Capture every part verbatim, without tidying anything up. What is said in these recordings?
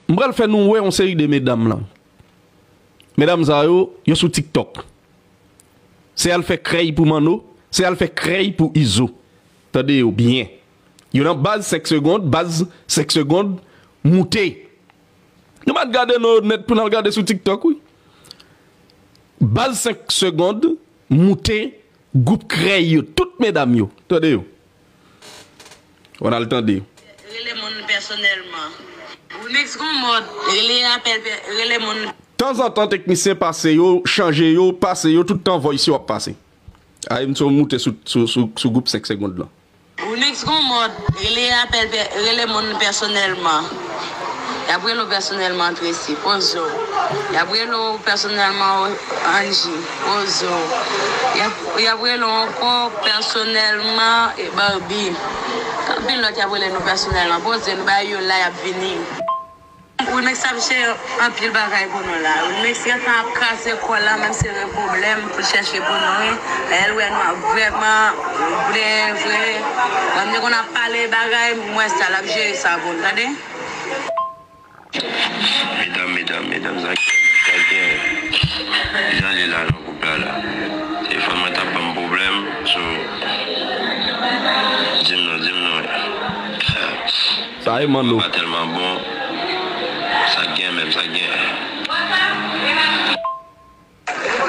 M pral fè nou wè yon seri de medam lan. Medam sa yo, yo sou TikTok. Se al fè krèy pou Manno, se al fè krèy pou Izo. Tande yo byen. Yo nan baz senk segonn, baz senk segonn, moute. Nou pa t gade nou nèt pou n al gade sou TikTok, wi. Baz senk segonn, moute, gwoup krèy yo, tout medam yo. Tande yo. Ann al tande. Rele moun pèsonèlman. Remix gon mòd, rele apèl pè-, rele moun. Tanzantan, teknisyen pase yo, chanje yo, pase yo, tout tan voice yo ap pase. Ay, m sou moute sou, sou, sou, sou gwoup senk segonn lan. Remix gon mòd, rele apèl pè-, rele moun pèsonèlman. Y ap rele w pèsonèlman, Tracy, poze w. Y ap rele w pèsonèlman, Angie, poze w. Y ap, y ap rele w ankò pèsonèlman, e, Barbie. Anpil lòt y ap rele nou pèsonèlman, poze nou, bay yo la, y ap vini. Remix ap chèche anpil bagay pou nou la. Remix gentan ap kraze kò l la, menm si gen pwoblèm pou l chèche pou nou, wi. Lè l wè nou ap vrèman vle, vre. Lè m te konn ap pale bagay, m wè sa, l ap jere sa pou nou, tande? Medam, medam, medam, sa gen, sa gen. Jan li la nan gwoup la, la. Telefòn mwen t ap ban m pwoblèm, so, di m non, di m non. Sa e Manno. Pa tèlman bon. Sa gen menm, sa gen.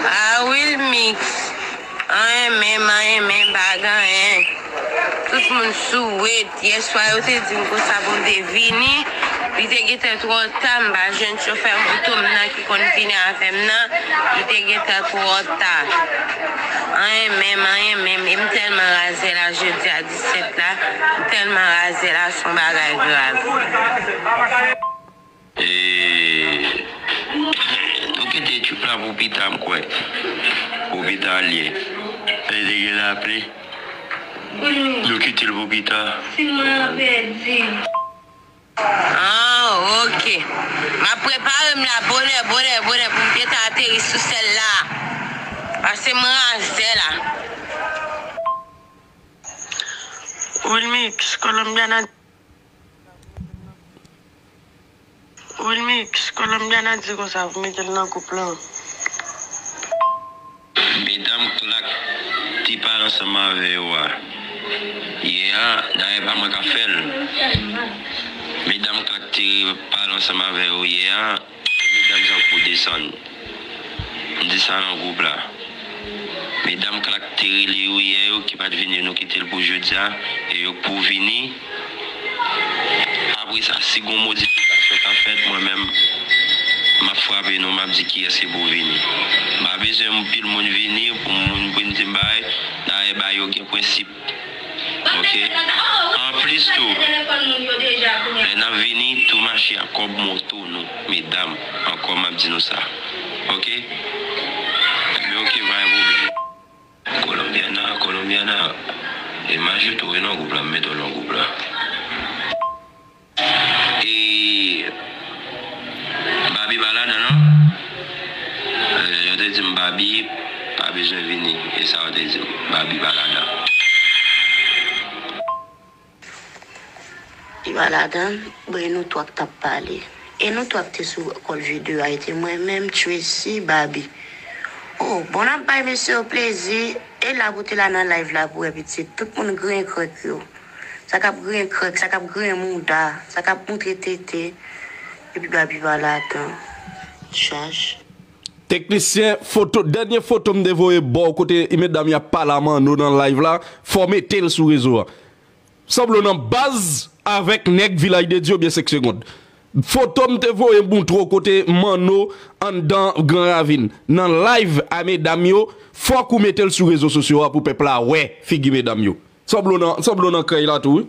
Ah, Wilmix. Anyen menm, anyen menm, pa gen anyen. Tout moun sou wet. Yèswa, yo te di m konsa pou m te vini. Li te gentan twò ta, m pa jwenn chofè moto m nan ki konn vini avè m nan. Li te gentan twò ta. Anyen menm, anyen menm. E m tèlman razè la jodi a disèt la. M tèlman razè la, se yon bagay grav. E, nou kite trip la pou pita, m kwè. Pou pita l ye. Li te gen lapli. Nou kite l pou pita. Ah, ok. M ap prepare m la bonè, bonè, bonè pou m gentan ateri sou sèl la. Pase m razè la. Wilmix, Colombiana. Wilmix, Colombiana di konsa pou mete l nan gwoup lan. Medam Clark te pale ansanm avè yo a yè a, dayè pa mwen k ap fè l. Medam Clark te pale ansanm avè yo yè a, medam sa pou desann. M di sa nan gwoup la. Medam Clark te rele yo yè yo ki pa t vini, nou kite l pou jodi a, e yo k pou vini. Apre sa, si gon modifikasyon ka fèt, mwen menm, m ap frape nou, m ap di kiyès ki pou vini. M pa bezwen pil moun vini pou moun vin di m bagay, dayè bagay yo gen prensip. Ok? Anplis tou, lè n ap vini, tou mache ak kòb moto nou, medam. Ankò, m ap di nou sa. Ok? Ebyen, ok, pa gen pwoblèm. Colombiana, Colombiana. E m ajoute w nan gwoup la, m mete w nan gwoup la. E Babi pa ladan, non? E, yo te di m Babi pa bezwen vini. E sa yo te di m. Babi pa ladan. Li pa ladan, bon, e nou twa k t ap pale. E nou twa k te sou kòl videyo a, e te mwen menm, Tracy, Babi. Oh, bon, n ap bay mesye yo plezi. E la pou te la nan live la pou wè pitit. Tout moun griyen krèk yo. Sa k ap griyen krèk, sa k ap griyen mouda, sa k ap moutre tete. Epi Babi pa ladan. Chach. Teknisyen, foto, dènye foto m te voye ba w kote medam y ap pale a Manno nan live la, fò w mete l sou rezo a. Sanble w nan baz avèk nèg Vilaj de Dye oubyen senk segonn. Foto m te voye moutre w kote Manno anndan Gran Ravin. Nan live a medam yo, fòk ou mete l sou rezo sosyo a pou pèp la wè figi medam yo. Sanble w nan, sanble w nan krèy la tou, wi.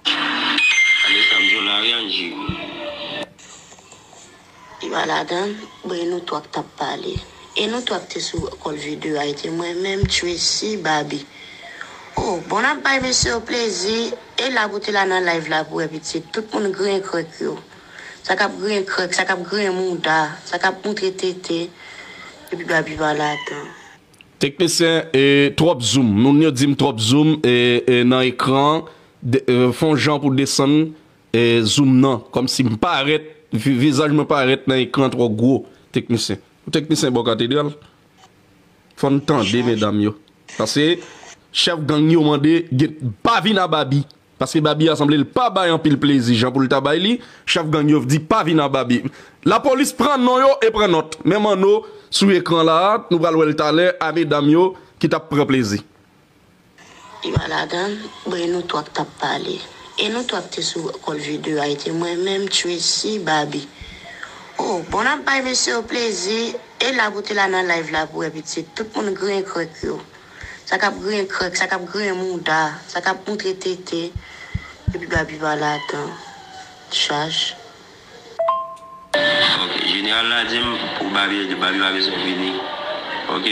Ale sa m di w la, wi, Angie. Li pa ladan, bon, e nou twa k t ap pale. E nou twa k te sou kòl videyo a, e te mwen menm, Tracy, Babi. Oh, bon, n ap bay mesye yo plezi. E la pou te la nan live la pou wè pitit. Tout moun griyen krèk yo. Sa k ap griyen krèk, sa k ap griyen mouda, sa k ap moutre tete. Epi Babi pa ladan. Teknisyen, e, twòp zoom. Moun yo di m twòp zoom, e, e, nan ekran an. De, e, fè yon jan pou desann. e, zoom nan, kòmsi m parèt, vi- vizaj mwen parèt nan ekran twò gwo, teknisyen. Ou teknisyen bò katedral? Fò n tande medam yo. Paske chèf gang yo mande, pa vin a Babi. Paske Babi a sanble l pa bay anpil plezi jan pou l ta bay li. Chèf gang yo di pa vin a Babi. Lapolis pran non yo e pran nòt. Men Manno sou ekran la a, nou pral wè l talè a medam yo ki t ap pran plezi. Li pa ladan l, bon, e nou twa k t ap pale. E nou twa k te sou kòl videyo a, e te mwen menm, Tracy, Babi. O, bon, n ap bay mesye yo plezi, e la pou te la nan live la pou wè pitit. Tout moun griyen krèk yo. Sa k ap griyen krèk, sa k ap griyen mouda, sa k ap moutre tete. Epi Babi pa ladan. Chaj. Ok, jeneral la di m pou Babi, Babi pa bezwen vini. Ok?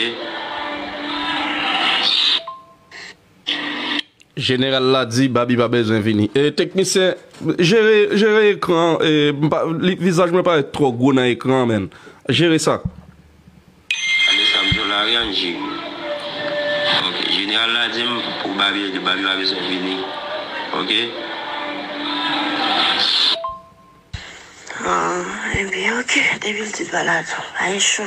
Jeneral la di Babi pa bezwen vini. E, teknisyen, jere, jere ekran an, e, m pa, li, vizaj mwen parèt twò gwo nan ekran an, menn. Jere sa. Gade sa m di w la wi, Angie. Ok, jeneral la di m pou Babi, Babi pa bezwen vini. Ok? Ah, ebyen, ok, depi l di pa la tou, pa gen cho.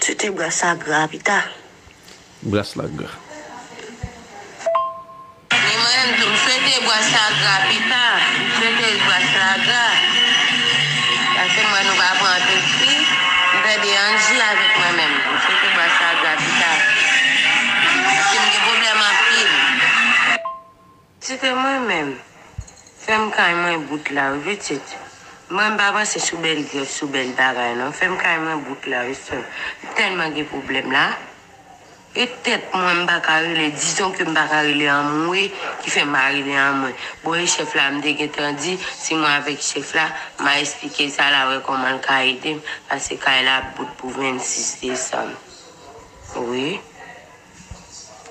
Swete bras la gra pita. Bras la gra. Ni mwen menm tou, m swete bras la gra pita. M swete bras la gra. Paske m wè nou pa pran tout fi. M pèdi Angie avèk mwen menm. M swete bras la gra pita. Paske m gen pwoblèm anpil. Tite mwen menm. Fè m kay mwen bout la wi pitit. Mwen m pa panse sou bèl grèf, sou bèl bagay non. Fè m kay mwen bout la wi sè. M tèlman gen pwoblèm la. E tèt mwen m pa ka rele, dizon ke m pa ka rele anmwe, ki fè m pa rele anmwe. Bon e chèf la m te gentan di, si mwen avèk chèf la, m a esplike sa la wè kòman l ka ede m, paske kay la ap bout pou vennsis desanm. Wi.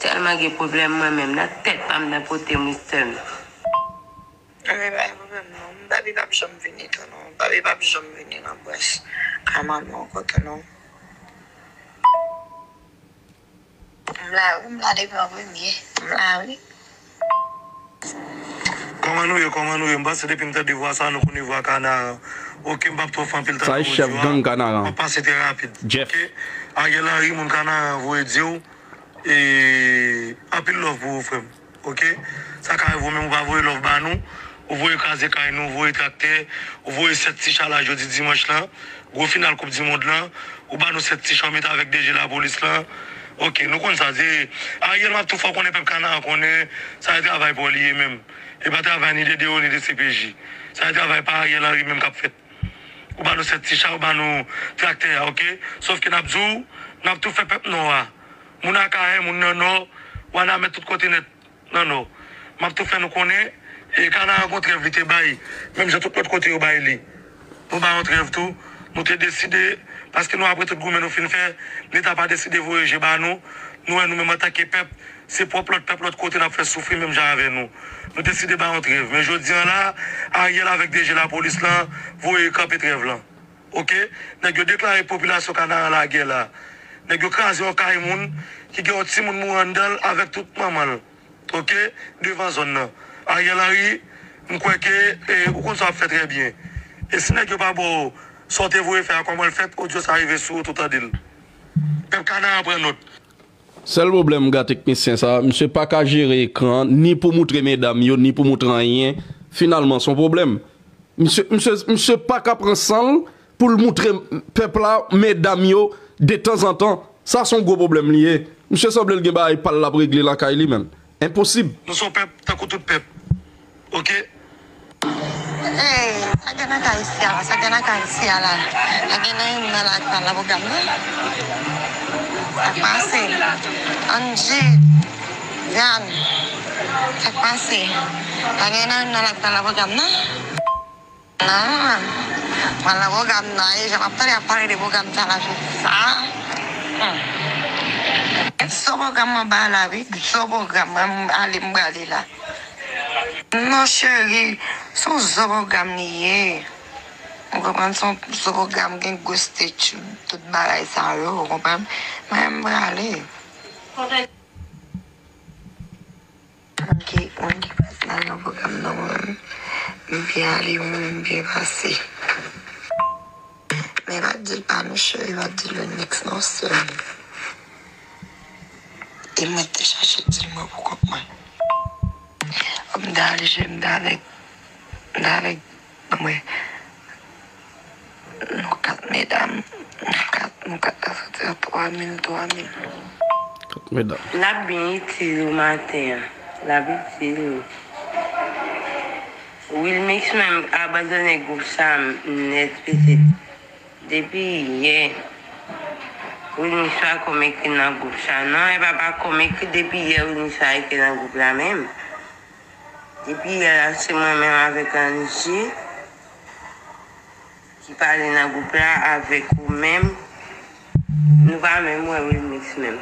Tèlman gen pwoblèm mwen menm nan tèt pa m nan pote m wi sè m. Anben pa gen pwoblèm non. Babi p ap janm vini tou non. Babi p ap janm vini nan brans a manman ankò tou non. M la wi, m la depi an premye. M la wi. Kòman nou ye, kòman nou ye? M panse depi m tande vwa sa, nou konnen vwa Kanaran. Ok, m p ap twò fè anpil tan nan pwodui a. M ap pase trè rapid. Ok? Ariel Henry, moun Kanaran voye di w, e, anpil love pou ou, frè m. Ok? Sa ka rive w menm ou pa voye love ba nou, ou voye kraze kay nou, ou voye traktè, ou voye sèt ti cha la jodi dimanch lan, gwo final koup di mond lan, ou ba nou sèt ti cha ou mete avèk DG lapolis lan. Ok, nou konn sa, se Ariel m ap tou fè w konnen pèp Kanaran konnen sa se travay pa w li ye menm. E pa travay ni DDO ni DCPJ. Sa se travay pa Ariel Henry menm k ap fèt. Ou ba nou sèt ti cha, ou ba nou traktè a, ok? Sòf ke n ap di w, n ap tou fè pèp Nò a. Moun Akayè, moun nan Nò, Wanament, tout kote nèt nan Nò. M ap tou fè nou konnen, e Kanaran gon trèv li te bay, menm jan tout lòt kote yo bay li. Nou ba yon trèv tou, nou te deside, paske nou apre tout goumen nou fin fè, Leta pa deside voye je ba nou, nou wè nou menm antanke pèp, se pwòp lòt pèp lòt kote n ap fè soufri menm jan avè nou. Nou deside ba yon trèv, men jodi an la, Ariel avèk DG lapolis lan voye kanpe trèv lan. Ok? Nèg yo deklare popilasyon Kanaran lagè la. Nèg yo kraze yon kay moun ki gen yon timoun mouri anndan l avèk tout manman l. Ok? Devan zòn nan. Ariel Henry, m kwè ke, e, ou konn sa w ap fè trè byen. E si nèg yo pa ba w sa w te voye fè a, kòman l fèt, odyo sa rive sou ou, tout tande l. Pèp Kanaran pran nòt. Sèl pwoblèm m gen ak teknisyen sa, misye pa ka jere ekran an, ni pou moutre medam yo, ni pou moutre anyen. Finalman, se yon pwoblèm. Misye, misye, misye pa ka pran san l pou l moutre pèp la, medam yo, detanzantan. Sa se yon gwo pwoblèm li ye. Misye sanble l gen bagay pa l l ap regle lakay li menm. Enposib. Nou se yon pèp tankou tout pèp. Ok? Ey, sa gen nan kay isi a la, sa gen nan kay isi a la. Pa gen nan youn nan la ki pa nan pwogram nan. Sa k pase? Angie, Diane, sa k pase? Pa gen nan youn nan la ki pa nan pwogram nan. Non, pa nan pwogram nan, e jan m ap tande y ap pale de pwogram sa la, jodi sa. Hmm. Gen zo pwogram anba la, wi, zo pwogram, mwen, m ale, m prale la. Non, cheri, se yon zo pwogram li ye. Ou konprann, se yon zo pwogram, gen gwo statue, tout bagay sa yo, ou konprann? Mwen, m prale. Moun ki, moun ki pa t al nan pwogram nan, mwen menm, M byen ale, ou menm byen pase. Men pa di l pa nou cheri, pa di l Wilmix non sè m. E mwen te chache di l mwen pou kont mwen. M te ale cheri, m te avèk, m te avèk mwen. Nou kat medam, nou kat, nou kat la soti a twa mil, twa mil. Kat medam. L ap byen itil ou maten an. L ap itil ou. Wilmix menm abandone gwoup sa nèt pitit. Depi yè. Wilmix pa kòm ekri nan gwoup sa. Non, e pa pa kòm ekri depi yè Wilmix pa ekri nan gwoup la menm. Depi yè la se mwen menm avèk Angie ki pale nan gwoup la avèk ou menm. Nou pa menm wè Wilmix menm.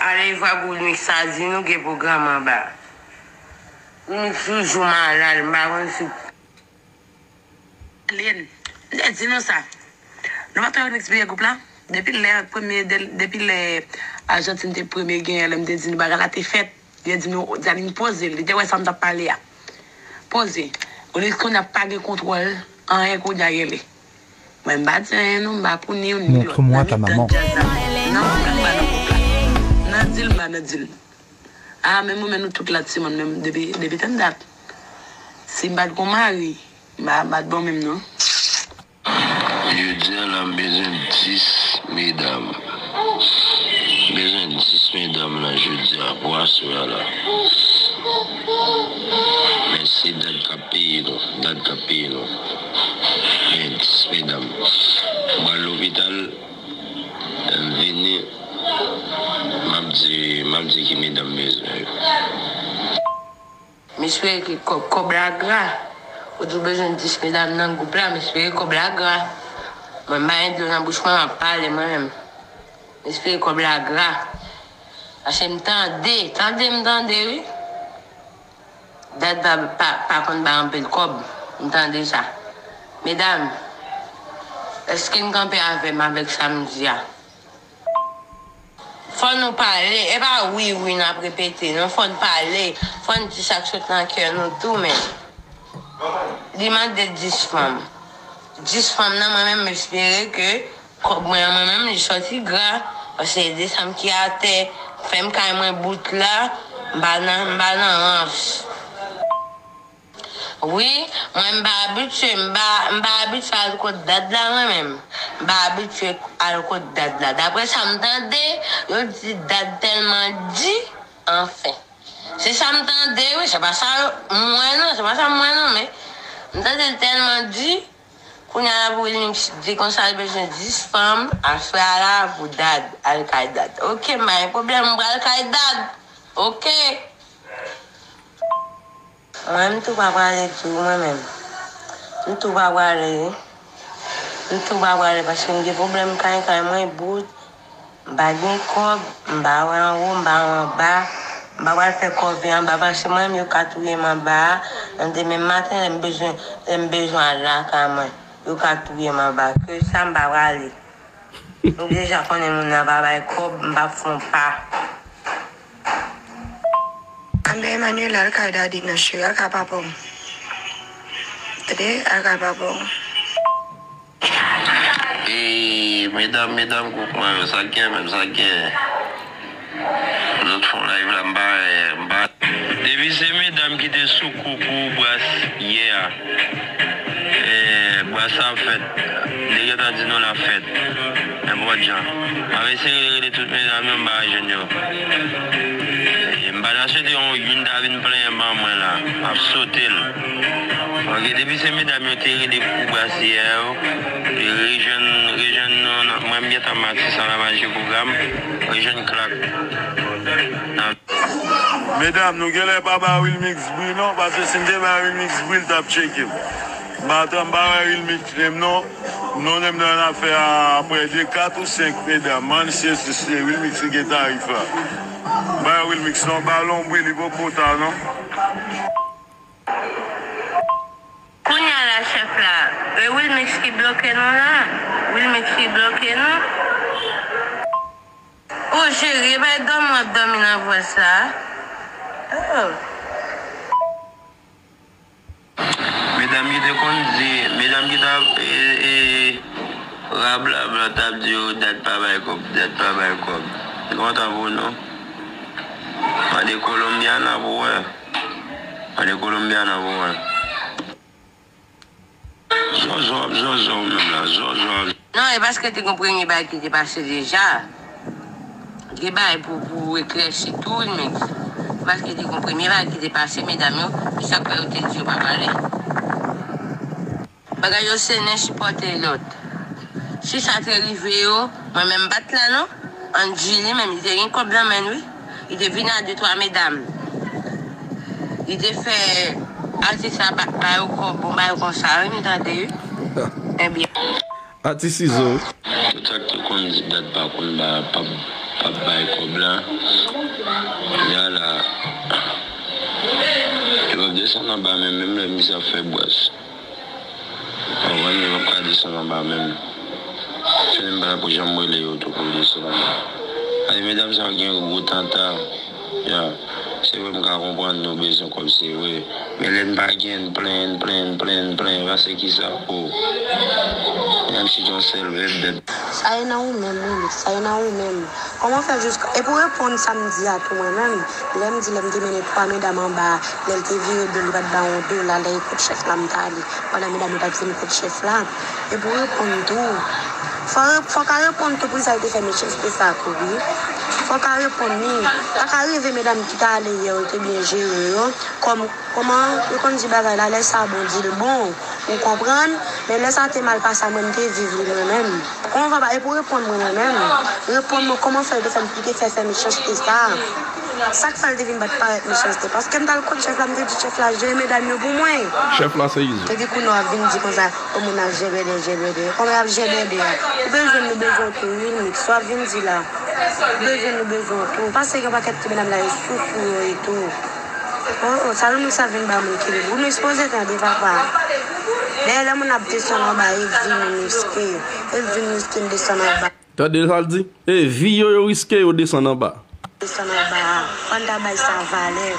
Ale vag Wilmix sa di nou gen pwogram anba. Wilmix toujou malad, m pa konn si. Lè, m te di nou sa. Nou pa t wè Wilmix bliye gwoup la? Depi lè premye, de- depi lè Ajantin te premye genyen, lè m te di nou bagay la te fèt. Li te di nou, Djalin poze l. Li te wè sa m t ap pale a. Poze. Wilmix kounye a pa gen kontwòl anyen kounye a rele. Mwen m pa di anyen non, m pa pou ni youn ni lòt. Nan mitan djaz la. Nan gwoup la, m pa nan gwoup la. Nan di l, m pa nan di l. A, men mwen, men nou tout la, timoun, men depi, depi tann dat. Si m pa t gon mari, m pa, m pa t bon menm non. Jodi a la, m bezwen dis medam. M bezwen dis medam la jodi a, pou aswè a la. Men se dat k ap peye nou, dat k ap peye nou. Men dis medam. M al lopital, lè m vini, m ap di, m ap di ki medam m bezwen yo. M espere ke kòb, kòb la gra. Ou di w bezwen dis medam nan gwoup la, m espere kòb la gra. Mwen, m pa gen dlo nan bouch mwen, m ap pale mwen menm. M espere kòb la gra. Paske m tande, tande m tande, wi. Dat pa, pa, pa konn bay anpil kòb, m tande sa. Medam, èske n kanpe avè m avèk sa m di a? Fò nou pale, e pa wi, wi, n ap repete, non, fò n pale, fò n di sa k sot nan kè nou tou, men. Li mande dis fanm. Dis fanm nan, mwen menm, m espere ke kòb mwen an, mwen menm, li sòti gra, paske desanm ki atè, fèm kay mwen bout la, m pa nan, m pa nan rans. Wi, mwen m pa abitye, m pa, m pa abitye al kot dad la mwen menm. M pa abitye al kot dad la. Daprè sa m tande, yo di dad tèlman di, anfen. Se sa m tande, wi, se pa sa m wè non, se pa sa m wè non, men m tande l tèlman di, kounye a la pou Wilmix di konsa l bezwen dis fanm, aswè a la pou dad, al kay dad. Oke, m pa gen pwoblèm, m pral kay dad. Oke. Mwen, m tou pa prale tou, mwen menm. M tou pa prale, wi. M tou pa prale paske m gen pwoblèm kay kay mwen bout. M pa gen kòb, m pa wè anwo, m pa wè anba. M pa pral fè kòve anba paske mwen menm yo ka touye m anba a. Nan demen maten, lè m bezwen, lè m bezwen al lakay mwen, yo ka touye m anba. Ke sa, m pa prale. Nou deja konnen moun nan pa bay kòb, m p ap fè yon pa. Anben Emmanuel, al kay dadi nan cheri, al kay papa w. Tande, al kay papa w. Ey, medam, medam, koukman yo, sa k gen menm, sa k gen? Zòt fè yon live la, m pa, m pa. Depi se medam ki te sou kou pou Bras yè a, eh, Bras sa ap fèt. Li gentan di nou l ap fèt. Nenpòt jan. M ap eseye rele tout medam yo, m pa jwenn yo. E m pa ta swete yon youn ta vin plenyen ban mwen la. M ap sote l. Ok, depi se medam yo te rele pou Bras yè yo, e rejwenn, rejwenn nou, nan, mwen m gentan Matis an la maji pwogram, rejwenn Klak. Medam, nou genlè pa ba Wilmix bri non, paske si n te ba Wilmix bri, l t ap tcheke m. M pa t, m pa wè Wilmix menm non. Non, menm nan afè a, aprè de, kat ou senk medam, man, se, se, se Wilmix ki gen tarif la. M pa wè Wilmix non, ba l yon bri, li poko ta non. Kounye a la, chèf la, e Wilmix ki bloke nou la. Wilmix ki bloke nou. O, cheri, e pa dòmi w ap dòmi nan pwès la. Oh. Medam ki te konn di, medam ki t ap, e, e, rablabla t ap di yo, dat pa bay kòb, dat pa bay kòb. M kontan pou nou. Mande Colombiana pou wè. Mande Colombiana pou wè. Zòzò ap zòzò menm la, zòzò ap. Non, e paske te gen premye bagay ki te pase deja. Gen bagay pou, pou eklèsi tou, wi, men. E paske te gen premye bagay ki te pase, medam yo, e sa k fè yo te di yo pa pale. Bagay yo se nen sipòte lòt. Si sa te rive yo, mwen menm m pa t la non. Angie li menm, li te gen kòb nan men l, wi. Li te vin a de twa medam. Li te fè atis la ba, ba yo kòb, bon, ba yo konsa, wi, m tande, wi. Ebyen. Atis Izo. Tout sa k te konn di dat pa konn ba, p ap, p ap bay kòb la. Kounye a la, yo p ap desann anba menm, menm lè misye ap fè bwès. Konprann, yo p ap ka desann anba menm. Fini m pa pou janm rele yo tou pou yo desann anba. Ay, medam sa yo gen gwo tanta. Ya, se vre m ka konprann nou bezwen kòb, se vre. Men lè n pa gen, n plenyen, n plenyen, n plenyen, n plenyen, pase kisa? O. Medam chita yon sèl vèb, bèb. Sa e nan ou menm, wi, sa e nan ou menm. Kòman fè jiska, e pou reponn sa m di a tou mwen menm, lè m di lè m te mennen twa medam anba, lè l te vire do l, li pa t ba yon dola, lè e kot chèf la m t ale, pandan medam yo pa t vin kot chèf la. E pou reponn tou, fò, fò w ka reponn tou poukisa yo te fè mechanste sa tou, wi. Fò w ka reponn li. Pa ka rive medam ki t ale yè yo te byen jere yo, kòm Kòman yo konn di bagay la, lè sa bon, di l bon. Ou konprann? Men lè sa te mal pase a, mwen, m te viv li mwen menm. Kòman w va pa, e pou reponn mwen, mwen menm, reponn mwen kòman fè yo te fè, li te fè, fè mechanste sa? Sa k fè l te vin bat parèt mechanste? Paske m t al kot chèf la, m te di chèf la jere medam yo pou mwen. Chèf la se Izo. Epi kounye a w ap vin di konsa, o moun ap jèbèdè, jèbèdè. Kòman y ap jèbèdè a? Ou bezwen, nou bezwen w tou, wi, Mix. Sa w ap vin di la. Ou bezwen, nou bezwen w tou. Pase gen pakèt ti medam la, e sousou yo ye tou. Oh, oh, sa nou sa vin ba moun ki vin. Pou nou ekspoze tande papa. Dèyè lè moun ap desann anba, e vi nou riske. E vi nou riske n desann anba. Tande sa l di? E vi yo, yo riske yo desann anba. Desann anba. Fò n ta bay sa valè.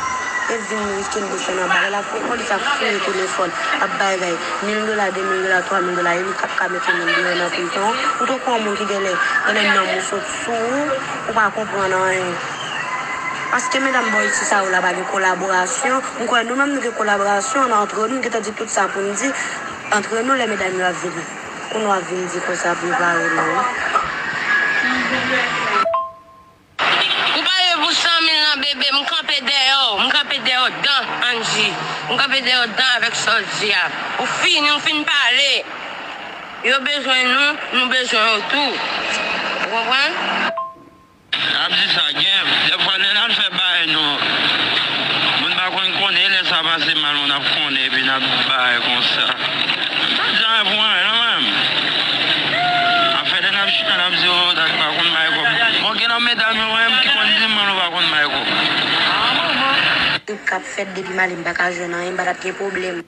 E vi nou riske n desann anba. Lè l ap fè polis ap fouye telefòn, ap bay bay mil dola, de mil dola, twa mil dola, e li k ap ka mete moun deyò nan prizon. Ou tankou yon moun ki genlè, genlè nanm ou sot sou ou, ou pa konprann anyen. Paske medam bò isi sa yo la pa gen kolaborasyon. M kwè nou menm nou gen kolaborasyon antre nou, nou gentan di tout sa pou n di antre nou lè medam yo ap vini. Kounye a w ap vin di konsa pou yo pa rele w. Ou pale pou san mil nan bebe, m kanpe dèyè w, m kanpe dèyè w dan Angie, m kanpe dèyè w dan avèk sa w di a. Ou fini, ou fin pale. Yo bezwen nou, nou bezwen yo tou. Ou konprann? N ap di sa, gen dèfwa lè n al fè bagay nou, moun pa konn konnen, lè sa pase mal, moun ap konnen, epi n ap bagay konsa. M pa di anyen pou anyen non, mwen menm. Afè lè n ap chita, n ap di, o, dat pa konn bay kòb. Bon, gen nan medam yo, mwen menm, ki konn di m, mwen, nou pa konn bay kòb. Tout k ap fèt depi m ale, m pa ka jwenn anyen, m pa t ap gen pwoblèm.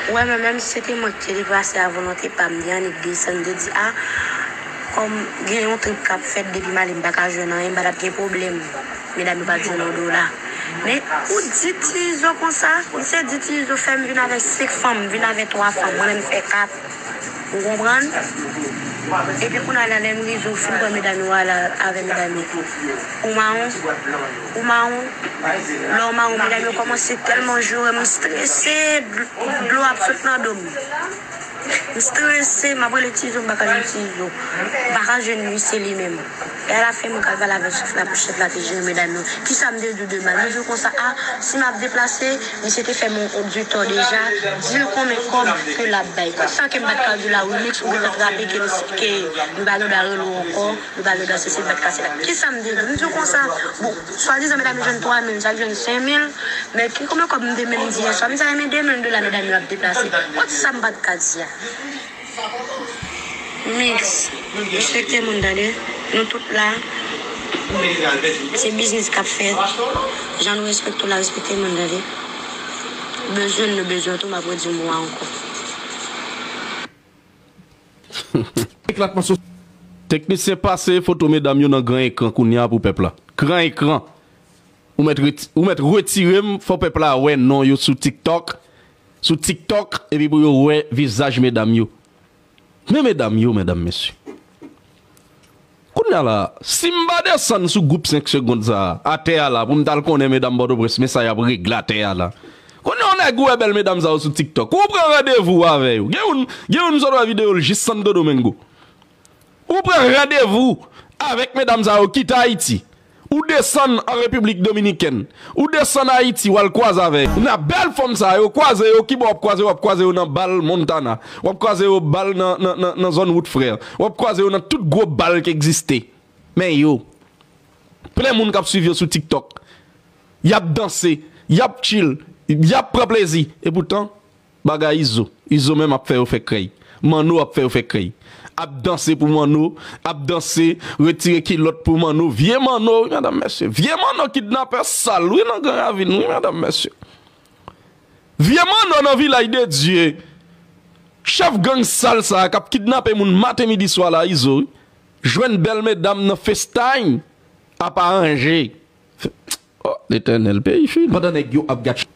Ou wè, mwen menm, si se te mwen ki te deplase a volonte pa m, m te annik desann, m te di, a, kòm gen yon trip k ap fèt, depi m ale, m pa ka jwenn anyen, m pa t ap gen pwoblèm. Medam yo pa t jwenn yon dola. Men, ou di Ti Izo konsa, misye di Ti Izo fè m vin avèk senk fanm, m vin avèk twa fanm, mwen menm m fè kat. Ou konprann? Epi kounye a la, lè m rive, ou fin pran medam yo, w ale avè medam yo. Ou mawon, ou mawon. Lè w mawon, medam yo kòmanse tèlman joure m, m strese, dl-, dlo ap sot nan do m. M strese, m ap rele Ti Izo, m pa ka jwenn Ti Izo. M pa ka jwenn misye li menm. E alafen, mwen k al pale avèk chèf la pou chèf la te jere medam yo. Kisa m te di w de mal? M di w konsa, a, si m ap deplase, misye te fè m yon, yon di tò deja, di l konbyen kòb ke l ap bay. Konsa ke m pa t ka di w la, Remix, ou gentan trape ke, ke nou pa gen dwa rele w ankò. Nou pa gen dwa sesi, nou pa t ka sela. Kisa m te di? M di w konsa, bon, swadizan medam yo jwenn twa mil, sa k jwenn senk mil, men ki konbyen kòb m te menm di yè swa? M di sa renmen de mil dola medam yo ap deplase. Kot sa m pa t ka di a? Mix, respekte moun tande. Nou tout la, se biznis k ap fèt. Jan nou respekte w la, respekte moun tande. Bezwen nou bezwen tou, m ap redi mo a ankò. Eklatman sou. Teknisyen pase foto medam yo nan gran ekran kounye a pou pèp la. Gran ekran. Ou mèt reti-, ou mèt retire m, fò pèp la wè non yo sou TikTok. sou TikTok, epi pou yo wè vizaj medam yo. Men medam yo, medam, mesye. Kounye a la, si m pa desann sou gwoup senk segonn sa a, atè a la, pou m t al konnen medam Pòtoprens, men sa y ap regle atè a la. Kounye a, yon nèg ou wè bèl medam sa yo sou TikTok, ou pran randevou avè yo. Gen youn, gen youn m sot wè videyo l jis Santo Domingo. Ou pran randevou avèk medam sa yo kite Ayiti. Ou desann an Repiblik Dominikèn. Ou desann Ayiti, w al kwaze avè yo. Nan bèl fanm sa yo, kwaze yo, kibò w ap kwaze yo? W ap kwaze yo nan bal Montana. W ap kwaze yo bal nan, nan, nan, nan zòn Wout Frè. W ap kwaze yo nan tout gwo bal ki egziste. Men yo, plen moun k ap swiv yo sou TikTok. Y ap danse, y ap chill, y ap pran plezi. Epoutan, bagay Izo. Izo menm ap fè yo fè krèy. Manno ap fè yo fè krèy. Ap danse pou Manno, ap danse, retire kilòt pou Manno. Vye Manno, wi, medam, mesye. Vye Manno kidnapè sal, wi, nan Gran Ravin, wi, medam, mesye. Vye Manno nan Vilaj de Dye. Chèf gang sal sa a k ap kidnape moun maten, midi, swa la, Izo, wi. Jwenn bèl medam nan FaceTime, ap aranje. Oh, Letènèl, peyi fini. Pandan nèg yo ap gad.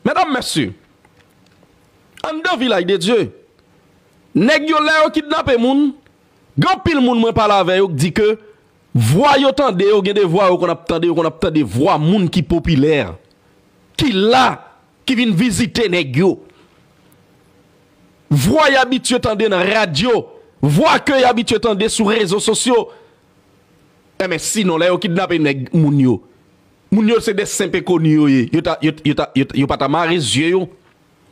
Medam, mesye, anndan Vilaj de Dye, nèg yo, lè yo kidnape moun, gen anpil moun mwen pale avè yo ki di ke vwa yo tande yo, gen de vwa yo konn ap tande, yo konn ap tande vwa moun ki popilè, ki la, ki vin vizite nèg yo. Vwa y abitye tande nan radyo, vwa ke y abitye tande sou rezo sosyo. Enben, sinon, lè yo kidnape nèg moun yo, moun yo se de senp enkoni yo ye. Yo ta, yo, yo ta, yo, yo pa ta mare zye yo.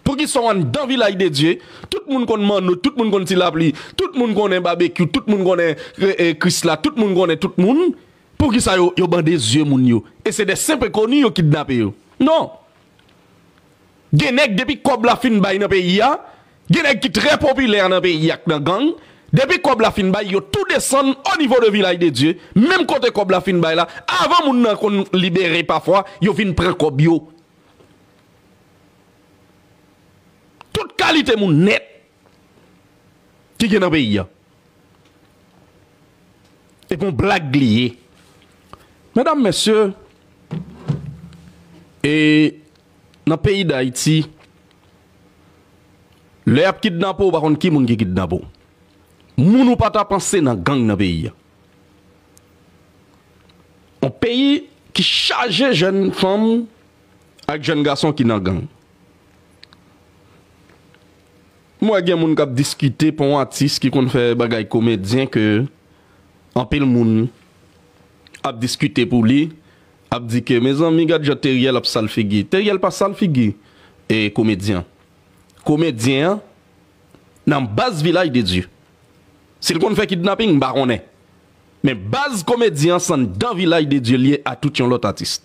Poukisa w anndan Vilaj de Dye, tout moun konn Manno, tout moun konn Ti Lapli, tout moun konnen Babekyou, tout moun konnen, e, e, Krisla, tout moun konnen tout moun? Poukisa yo, yo bande zye moun yo? E se de senp enkoni yo kidnape yo. Non. Gen nèg depi kòb la fin bay nan peyi a, gen nèg ki trè popilè nan peyi a k nan gang, depi kòb la fin bay, yo tou desann o nivo de Vilaj de Dye, menm kote kòb la fin bay la, avan moun nan konn libere pafwa, yo vin pran kòb yo. Tout kalite moun nèt ki gen nan peyi a. E pou yon blag li ye. Medam, mesye, e nan peyi Dayiti, lè y ap kidnape w, ou pa konn ki moun ki kidnape w. Moun ou pa ta panse nan gang nan peyi a. Yon peyi ki chaje jèn fanm ak jèn gason ki nan gang. M wè gen moun k ap diskite pou yon atis ki konn fè bagay komedyen ke anpil moun ap diskite pou li, ap di ke, mezanmi, gad jan Teriel ap sal figi. Teriel pa sal figi, e, komedyen. Komedyen an, nan baz Vilaj de Dye. Si l konn fè kidnaping, m pa konnen. Men baz komedyen an se anndan Vilaj de Dye l ye a tout yon lòt atis.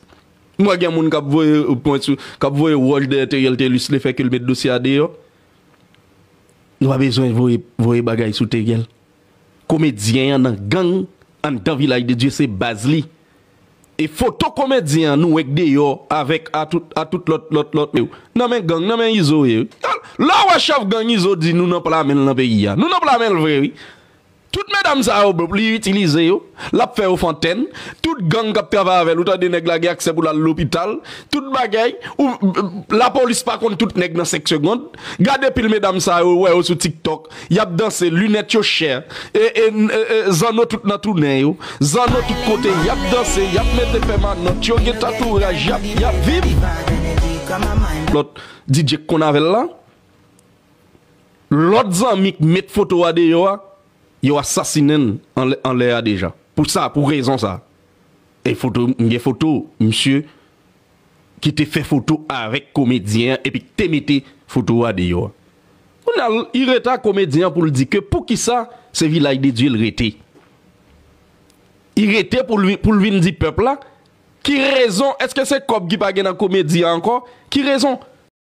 M wè gen moun k ap voye pwen sou, k ap voye wòch dèyè Teriel Thelus lefèke l met dosye a deyò. Nou pa bezwen voye, voye bagay sou Teriel. Komedyen an nan gang anndan Vilaj de Dye, se baz li. E foto komedyen an nou wè k deyò avèk a tout, a tout lòt, lòt, lòt. Nan men gang, nan men Izo ye. Lè w wè chèf gang Izo di nou nan pla men l nan peyi a. Nou nan pla men l vre, wi. Tout medam sa yo, li itilize yo. L ap fè yo fantèn. Tout gang k ap travay avè l, ou tande nèg la gen aksè pou l al lopital. Tout bagay. Ou, lapolis pa konn tout nèg nan senk segonn. Gade pil medam sa yo, ou wè yo sou TikTok. Y ap danse, linèt yo chè. E, e, e, e, zanno tout nan tou nen yo. Zanno tout kote, y ap danse, y ap mete pèmanòt, yo gen tatouraj, y ap, y ap viv. Lòt D J k konn avè l la, lòt zanmi k met foto a deyò a, yo asasinen l anlè, anlè a deja. Pou sa, pou rezon sa. E foto, m gen foto misye ki te fè foto avèk komedyen an epi k te mete foto a deyò a. Kounye a, li rete a komedyen an pou l di ke poukisa se Vilaj de Dye l rete. Li rete pou l vi-, pou l vin di pèp la ki rezon, èske se kòb ki pa gen nan komedi a ankò? Ki rezon?